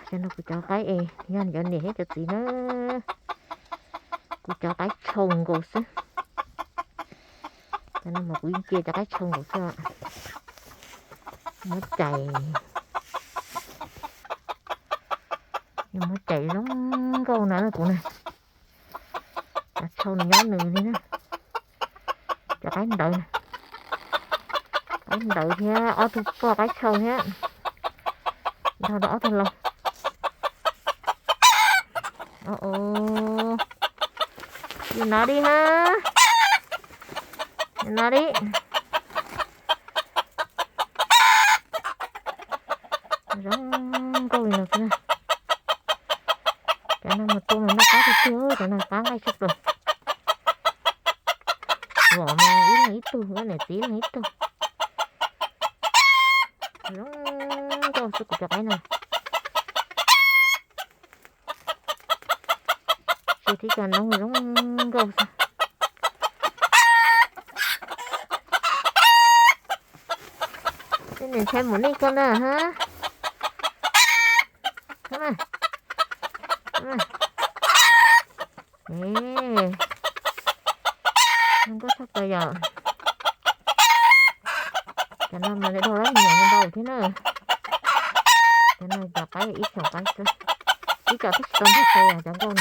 Cov no kuv cov qaib es yog cov niam thiab cov txiv na, kuv cov qaib tshau nkaus xwb. Cov no mas kuv yeej cia cov qaib tshau nkaus xwb. Muab cais, muab cais zoo nkauj na kuv na. Cov tshau nws nyob nws li na. Cov qaib ntawd, qaib ntawd thiab ob tug poj qaib tshau thiab, nrog rau ob tug laus. Ua, ua, li no li ha, li no li. Zoo nkauj li no xwb na. Cov no mas tua mas noj qab tiag tiag, cov no qab nqaij tshaj plaws. Vom mas ib leeg ib tug, niam txiv ib leeg ib tug. Zoo nkauj xwb kuv cov qaib no. Tsis tib cov noob zoo nkauj xwb. Tej niam ntshai mus nej koj na ha. Zoo nkauj tshaj plaws yom. Cov no mas lawv dhau lawm, me nyuam ntau thiab na. Cov no cov qaib ib xyoos qaib xwb, ib co twb tsis tau npog qe os cov nkauj no.